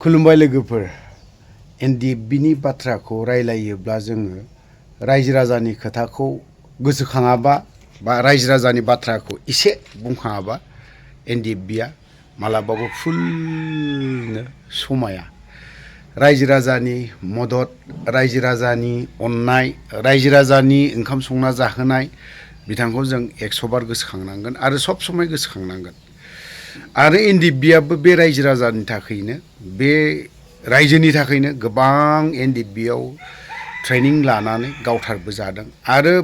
खुलुमबाय लोगोफोर NDFBनि बाथ्राखौ रायलायोब्ला जोङो रायजो राजानि खोथाखौ गोसोखाङाबा बा रायजो राजानि बाथ्राखौ एसे बुंखाङाबा NDFBआ मालाबाबो फुलनो समाया रायजो राजानि मदद रायजो राजानि अननाय रायजो राजानि ओंखाम संना जाहोनाय बिथांखौ जों 100 बार गोसोखांनांगोन आरो सब समय गोसोखांनांगोन आरो NDFBआबो बे रायजो राजानि थाखायनो बे रायजोनि थाखायनो गोबां NDFBआव ट्रेनिं लानानै गावथारबो जादों आरो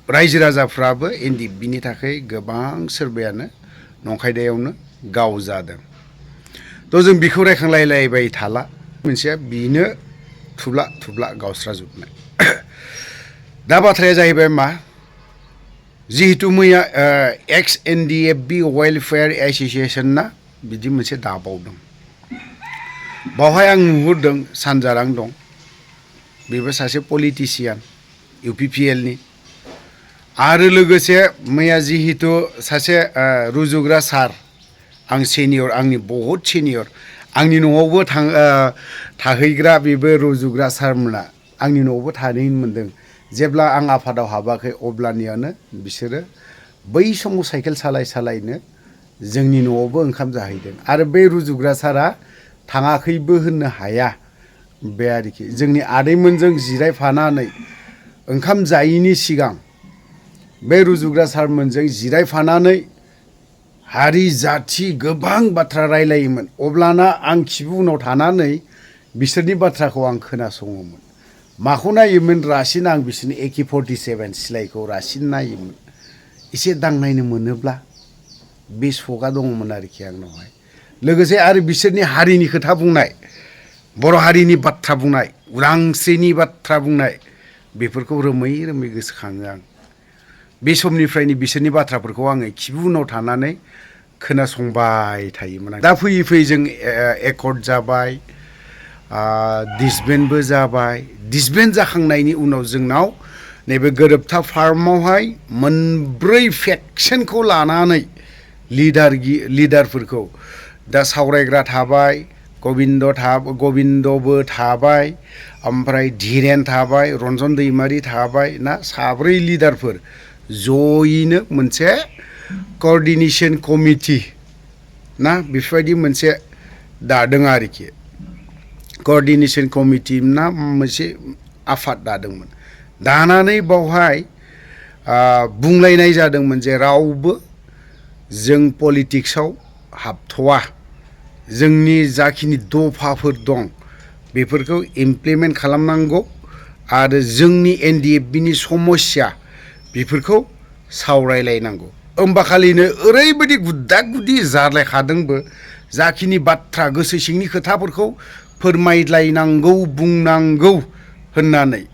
रायजो राजाफ्राबो NDFBनि थाखाय गोबां सोरबायानो नंखायदायावनो गाव जादों थ' जों बेखौ रायखांलायलायबाय थाला मोनसेया बेनो थुब्ला थुब्ला गावस्राजोबनाय दा बाथ्राया जाहैबाय मा जिहेतु मैया एक्स NDFB वेलफेयार एसोसिएशनना बिदि मोनसे दाबावदों बावहाय आं नुहुरदों सानजारां दं बेबो सासे पलिटिशियान UPPLनि आरो लोगोसे मैया जिहेतु सासे रुजुग्रा सार आं सिनियर आंनि बहुत सिनियर आंनि न'आवबो थाहैग्रा बेबो रुजुग्रा सारमोना आंनि न'आवबो थाहैनो मोनदों जेब्ला आं आफादाव हाबाखै अब्लानियानो बिसोरो बै समाव साइकेल सालायनो जोंनि न'आवबो ओंखाम जाहैदों आरो बे रुजुग्रा सारा थाङाखैबो होननो हाया बे आरोखि जोंनि आदैमोनजों जिरायफानानै ओंखाम जायैनि सिगां बे रुजुग्रा सारमोनजों जिरायफानानै हारि जाथि गोबां बाथ्रा रायलायोमोन अब्लाना आं खिबु उनाव थानानै बिसोरनि बाथ्राखौ आं खोनासङोमोन माखौ नायोमोन रासिन आं बिसोरनि AK-47 सिलायखौ रासिन नायोमोन एसे दांनायनो मोनोब्ला बे सगा दङमोन आरोखि आंनावहाय लोगोसे आरो बिसोरनि हारिनि खोथा बुंनाय बर' हारिनि बाथ्रा बुंनाय उदांस्रिनि बाथ्रा बुंनाय बेफोरखौ रोमै रोमै गोसोखाङो आं बे समनिफ्रायनो बिसोरनि बाथ्राफोरखौ आङो खिबु उनाव थानानै खोनासंबाय थायोमोन दा फैयै फैयै जों एकर्ड जाबाय डिसबेन्डबो जाबाय डिसबेन्ड जाखांनायनि उनाव जोंनाव नैबे गोरोबथा फार्मावहाय मोनब्रै फेक्सनखौ लानानै लिडारफोरखौ दा सावरायग्रा थाबाय गबिन्दबो थाबाय ओमफ्राय धीरेन थाबाय रन्जन दैमारि थाबाय ना साब्रै लिडारफोर जयैनो मोनसे कोअर्डिनेशन कमिटि ना बेफोरबायदि मोनसे दादों आरोखि कोअर्डिनेशन कमिटि ना मोनसे आफाद दादोंमोन दानानै बावहाय बुंलायनाय जादोंमोन जे रावबो जों पलिटिक्सआव हाबथ'वा जोंनि जाखिनि दफाफोर दं बेफोरखौ इमप्लिमेन्ट खालामनांगौ आरो जोंनि NDFBनि समस्या बेफोरखौ सावरायलायनांगौ होमबाखालिनो ओरैबायदि गुद्दा गुदि जालायखादोंबो जाखिनि बाथ्रा गोसो सिंनि खोथाफोरखौ फोरमायलायनांगौ बुंनांगौ होननानै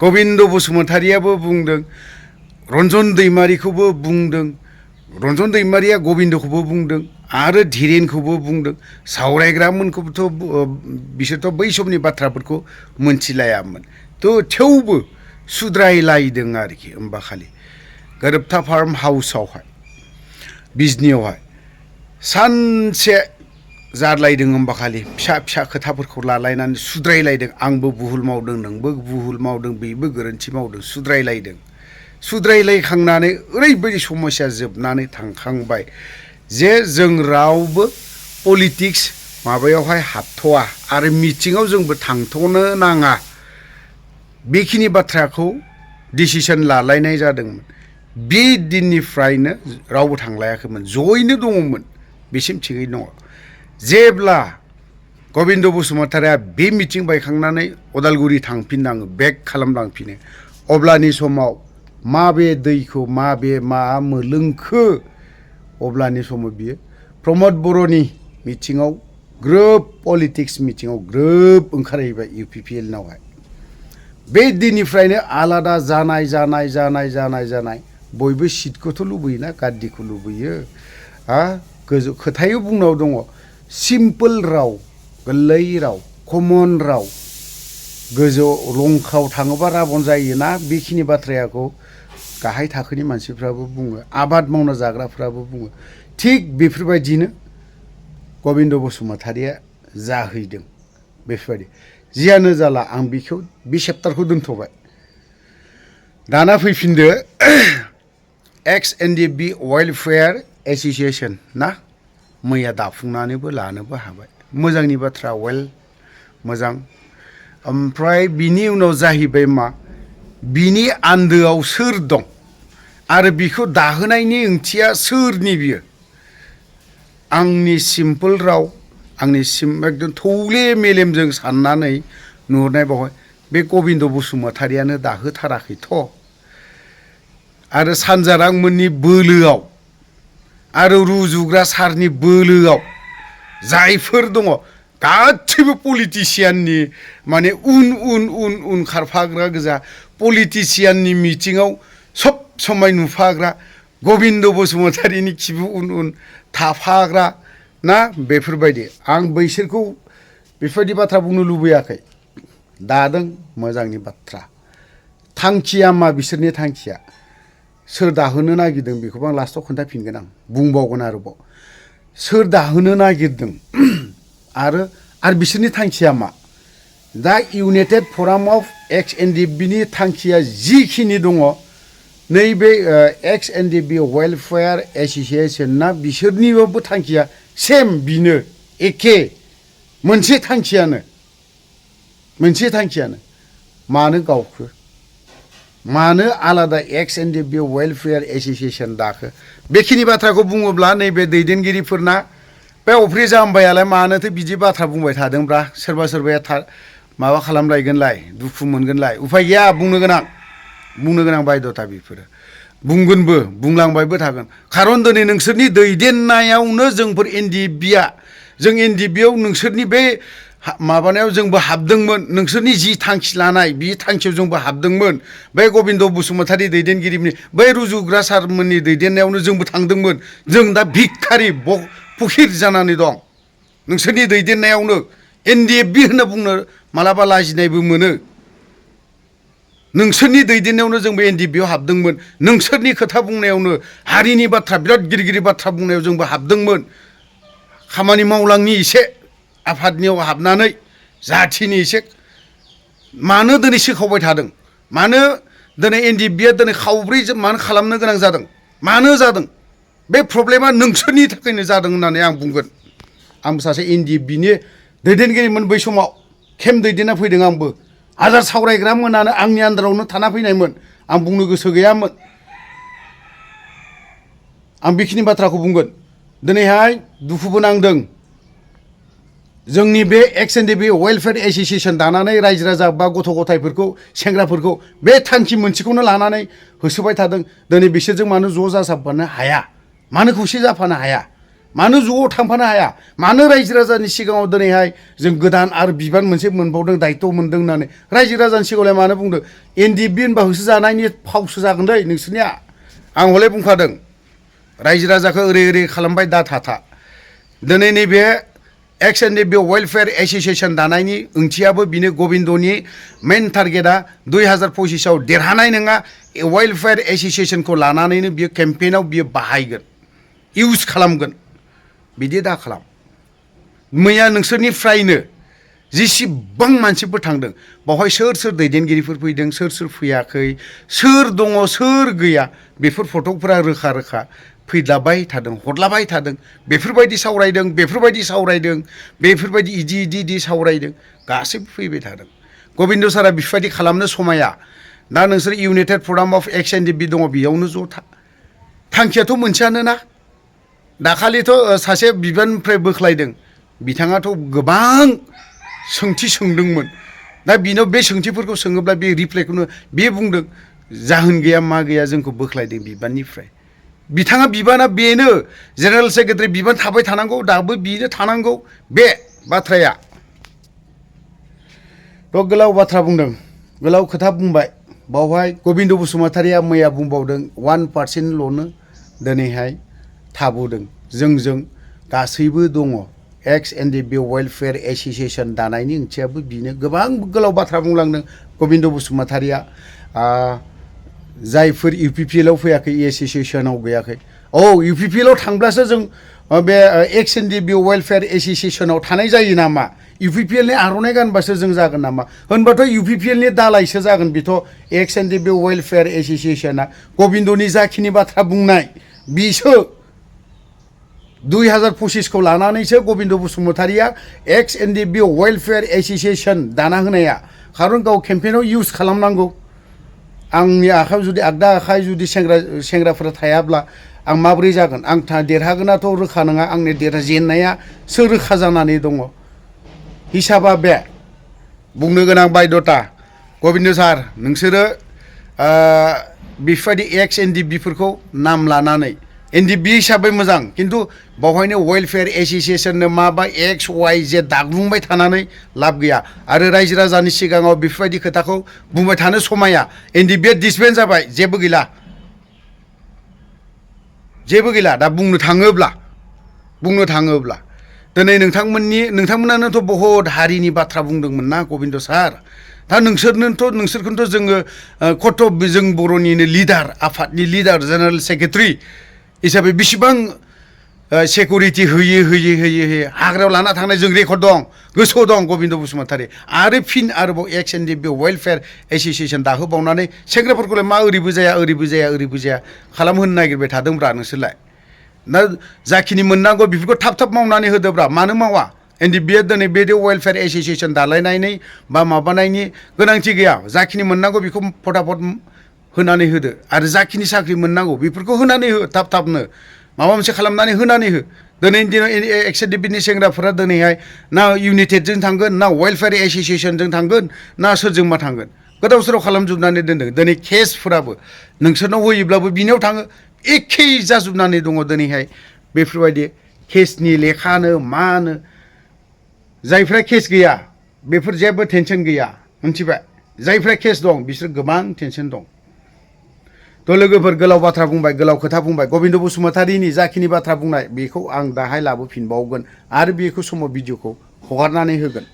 गबिन्द बसुमतारियाबो बुंदों रन्जन दैमारिखौबो बुंदों रन्जन दैमारिया गबिन्दखौबो बुंदों आरो धीरेनखौबो बुंदों सावरायग्रामोनखौबोथ' बिसोरथ' बै समनि बाथ्राफोरखौ मोनथिलायामोन थ' थेवबो सुद्रायलायदों आरोखि होमबा खालि गोरोबथा फार्म हाउसआवहाय बिजनियावहाय सानसे जारलायदों होमबा खालि फिसा फिसा खोथाफोरखौ लालायनानै सुद्रायलायदों आंबो भुल मावदों नोंबो भुल मावदों बेबो गोरोन्थि मावदों सुद्रायलायखांनानै ओरैबायदि समस्या जोबनानै थांखांबाय जे जों रावबो पलिटिक्स माबायावहाय हाबथ'वा आरो मिटिङाव जोंबो थांथ'नो नाङा बेखिनि बाथ्राखौ डिसिसन लालायनाय जादोंमोन बे दिननिफ्रायनो रावबो थांलायाखैमोन जयैनो दङमोन बेसिम थिगै दङ जेब्ला गबिन्द बसुमतारिया बे मिटिं बायखांनानै अदालगुरि थांफिननाङो बेक खालामलांफिनो अब्लानि समाव माबे दैखौ मा मोलोंखो अब्लानि समाव बियो प्रमद बर'नि मिटिङाव ग्रोब पलिटिक्स मिटिङाव ग्रोब ओंखारहैबाय UPPLनावहाय बे दिननिफ्रायनो आलादा जानाय बयबो सिटखौथ' लुबैयोना गाद्दिखौ लुबैयो गोजौ खोथायाव बुंनाव दङ सिम्पोल राव गोरलै राव कमन राव गोजौ लंखाव थाङोबा राबन जायोना बेखिनि बाथ्राखौ गाहाय थाखोनि मानसिफ्राबो बुङो आबाद मावना जाग्राफ्राबो बुङो थिग बेफोरबायदिनो गबिन्द बसुमतारिया जाहैदों बेफोरबायदि जियानो जाला आं बेखौ बे चेप्टारखौ दोनथ'बाय दाना फैफिनदो एक्स एनडिएफबि वेलफेयार एस'सिएशन ना मैया दाफुंनानैबो लानोबो हाबाय मोजांनि बाथ्रा मोजां ओमफ्राय बिनि उनाव जाहैबाय मा बिनि आन्दोआव सोर दं आरो बिखौ दाहोनायनि ओंथिया सोरनि बियो आंनि सिम्पोल राव आंनि एकदम थौले मेलेमजों साननानै नुहुरनाय बावहाय बे गबिन्द बसुमतारियानो दाहोथाराखैथ' आरो सानजारांमोननि बोलोआव आरो रुजुग्रा सारनि बोलोआव जायफोर दङ गासैबो पलिटिसियाननि माने उन खारफाग्रा गोजा पलिटिसियाननि मिटिङाव सब समाय नुफाग्रा गबिन्द बसुमतारिनि खिबु उन थाफाग्रा ना बेफोरबायदि आं बैसोरखौ बेफोरबायदि बाथ्रा बुंनो लुबैयाखै दादों मोजांनि बाथ्रा थांखिया मा बिसोरनि थांखिया सोर दाहोनो नागिरदों बेखौबो आं लास्टआव खोन्थाफिनगोन आं बुंबावगोन आरोबाव सोर दाहोनो नागिरदों आरो बिसोरनि थांखिया मा दा इउनाइटेड फराम अफ एक्स एनडिएफबिनि थांखिया जिखिनि दङ नैबे एक्स एनडिएफबि वेलफेयार एस'सिएशना बिसोरनिबो थांखिया सेम बिनो एखे मोनसे थांखियानो मानो गावखो मानो आलादा एक्स एनडिएफबि वेलफेयार एस'सिएशन दाखो बेखिनि बाथ्राखौ बुङोब्ला नैबे दैदेनगिरिफोरना बे अफ्रि जाम्बायालाय मानोथो बिदि बाथ्रा बुंबाय थादोंब्रा सोरबाया माबा खालामलायगोनलाय दुखु मोनगोनलाय उफाय गैया बुंनो गोनां बायद'था बेफोरो बुंगोनबो बुंलांबायबो थागोन खारन दिनै नोंसोरनि दैदेननायावनो जोंफोर जों एनडिएफबियाव नोंसोरनि बे माबानायाव जोंबो हाबदोंमोन नोंसोरनि जि थांखि लानाय बे थांखियाव जोंबो हाबदोंमोन बे गबिन्द बसुमतारि दैदेनगिरिनि बै रुजुग्रा सारमोननि दैदेननायावनो जोंबो थांदोंमोन जों दा भिखारि फकिर जानानै दं नोंसोरनि दैदेननायावनो एनडिएफबि होनना बुंनो मालाबा लाजिनायबो मोनो नोंसोरनि दैदेननायावनो जोंबो एनडिएफबियाव हाबदोंमोन नोंसोरनि खोथा बुंनायावनो हारिनि बाथ्रा बिराद गिदिर बाथ्रा बुंनायाव जोंबो हाबदोंमोन खामानि मावलांनि एसे आफादनियाव हाबनानै जाथिनि एसे मानो दिनै सोखावबाय थादों मानो दिनै एनडिएफबिया दिनै खावब्रै मानो खालामनो गोनां जादों मानो जादों बे प्रब्लेमा नोंसोरनि थाखायनो जादों होननानै आं बुंगोन आंबो सासे एनडिएफबिनि दैदेनगिरिमोन बै समाव खेम दैदेनना फैदों आंबो हाजार सावरायग्रा मोनानो आंनि आन्दारावनो थाना फैनायमोन आं बुंनो गोसो गैयामोन आं बेखिनि बाथ्राखौ बुंगोन दिनैहाय दुखुबो नांदों जोंनि बे एक्स एनडिएफबि वेलफेयार एस'सिएशन दानानै रायजो राजा बा गथ' गथायफोरखौ सेंग्राफोरखौ बे थांखि मोनसेखौनो लानानै होसोबाय थादों दिनै बिसोरजों मानो ज' जाजाबफानो हाया मानो खौसे जाफानो हाया मानो ज' थांफानो हाया मानो रायजो राजानि सिगाङाव दिनैहाय जों गोदान आरो बिबान मोनसे मोनबावदों दायित्व मोनदों होननानै रायजो राजानि सिगाङावलाय मानो बुंदों एनडिएफबि होनबा होसो जानायनि फावसो जागोन दै नोंसोरनिया आं हले बुंखादों रायजो राजाखौ ओरै खालामबाय दा थाथा दिनै नैबे एक्स एनडिएफबि वेलफेयार एस'सिएशन दानायनि ओंथियाबो बिनो गबिन्दनि मेन टारगेटआ 2025आव देरहानाय नङा वेलफेयार एस'सिएशनखौ लानानैनो बियो केम्पेइनाव बियो बाहायगोन इउज खालामगोन बिदि दा खालाम मैया नोंसोरनिफ्रायनो जेसेबां मानसिफोर थांदों बावहाय सोर दैदेनगिरिफोर फैदों सोर फैयाखै सोर दङ सोर गैया बेफोर फटकफोरा रोखा फैलाबाय थादों हरलाबाय थादों बेफोरबायदि सावरायदों बेफोरबायदि इदि सावरायदों गासैबो फैबाय थादों गबिन्द सारा बेफोरबायदि खालामनो समाया दा नोंसोर इउनाइटेड फराम अफ एक्स एनडिएफबि दङ बेयावनो ज' थांखियाथ' मोनसेयानो ना दाखालिथ' सासे बिबाननिफ्राय बोख्लायदों बिथाङाथ' गोबां सोंथि सोंदोंमोन दा बिनाव बे सोंथिफोरखौ सोङोब्ला बे रिप्लाइखौनो बे बुंदों जाहोन गैया मा गैया जोंखौ बोख्लायदों बिबाननिफ्राय बिथाङा बिबाना बेनो जेनेरेल सेक्रेटारि बिबान थाबाय थानांगौ दाबो बिनो थानांगौ बे बाथ्राया थ' गोलाव बाथ्रा बुंदों गोलाव खोथा बुंबाय बावहाय गबिन्द बसुमतारिया मैया बुंबावदों 1%ल'नो दिनैहाय थाबोदों जोंजों गासैबो दङ एक्स एनडिएफबि वेलफेयार एस'सिएशन दानायनि ओंथियाबो बिनो गोबां गोलाव बाथ्रा बुंलांदों गबिन्द बसुमतारिया जायफोर इउपिपिएलआव फैयाखै एस'सिएशनाव गैयाखै इउपिपिएलआव थांब्लासो जों बे एक्स एनडिएफबि वेलफेयार एसोसिएशनाव थानाय जायो नामा इउपिपिएलनि आर'नाइ गानबासो जों जागोन नामा होनबाथ' इउपिपिएलनि दालायसो जागोन बेथ' एक्स एनडिएफबि वेलफेयार एसोसिएशना गबिन्दनि जाखिनि बाथ्रा बुंनाय बिसो 2025 खौ लानानैसो गबिन्द बसुमतारिया एक्स एनडिएफबि वेलफेयार एसोसिएशन दाना होनाया खारन गाव केम्पेइनाव इउज खालामनांगौ आंनि आखायाव जुदि आगदा आखाइ जुदि सेंग्राफोरा थायाब्ला आं माबोरै जागोन आं देरहागोनाथ' रोखा नङा आंनि देरहाजेननायासो रोखा जानानै दङ हिसाबा बे बुंनो गोनां बायद'था गबिन्द सार नोंसोरो बेफोरबायदि एक्स एनडिएफबिफोरखौ नाम लानानै एनडिएफबि हिसाबै मोजां खिन्थु बावहायनो वेलफेयार एसोसिएशननो माबा एक्स वाइ जेड दाग्लुंबाय थानानै लाब गैया आरो रायजो राजानि सिगाङाव बेफोरबायदि खोथाखौ बुंबाय थानो समाया एनडिएफबिआ डिसबेन्ड जाबाय जेबो गैला दा बुंनो थाङोब्ला दिनै नोंथांमोनानोथ' बहुद हारिनि बाथ्रा बुंदोंमोन ना गबिन्द सार दा नोंसोरखौथ' जोङो खथ' जों बर'निनो लिडार आफादनि लिडार जेनेरेल सेक्रेटारि हिसाबै बेसेबां सिकिउरिटि होयै हाग्रायाव लाना थांनाय जों रेकर्ड दं गोसोआव दं गबिन्द बसुमतारि आरो फिन आरोबाव एक्स एनडिएफबि वेलफेयार एसोसिएशन दाहोबावनानै सेंग्राफोरखौलाय मा ओरैबो जाया खालामहोनो नागिरबाय थादोंब्रा नोंसोरलाय ना जाखिनि मोननांगौ बेफोरखौ थाब मावनानै होदोब्रा मानो मावा एनडिएफबिआ दिनै बे वेलफेयार एसोसिएशन दालायनायनि बा माबानायनि गोनांथि गैया जाखिनि मोननांगौ बेखौ फटाफट होनानै होदो आरो जाखिनि साख्रि मोननांगौ बेफोरखौ होनानै हो थाबनो माबा मोनसे खालामनानै होनानै हो दिनैनि दिनाव एक्स एनडिएफबिनि सेंग्राफोरा दिनैहाय ना इउनाइटेडजों थांगोन ना वेलफेयार एसोसिएशनजों थांगोन ना सोरजोंबा थांगोन गोदाव सोराव खालामजोबनानै दोनदों दिनै केसफोराबो नोंसोरनाव होयोब्लाबो बिनियाव थाङो एखे जाजोबनानै दङ दिनैहाय बेफोरबायदि केसनि लेखानो मानो जायफ्रा केस गैया बेफोर जेबो टेनसन गैया मिथिबाय जायफ्रा केस दं बिसोर गोबां टेनसन दं थ' लोगोफोर गोलाव बाथ्रा बुंबाय गोलाव खोथा बुंबाय गबिन्द बसुमतारिनि जाखिनि बाथ्रा बुंनाय बेखौ आं दाहाय लाबोफिनबावगोन आरो बेखौ समाव भिडिअखौ हगारनानै होगोन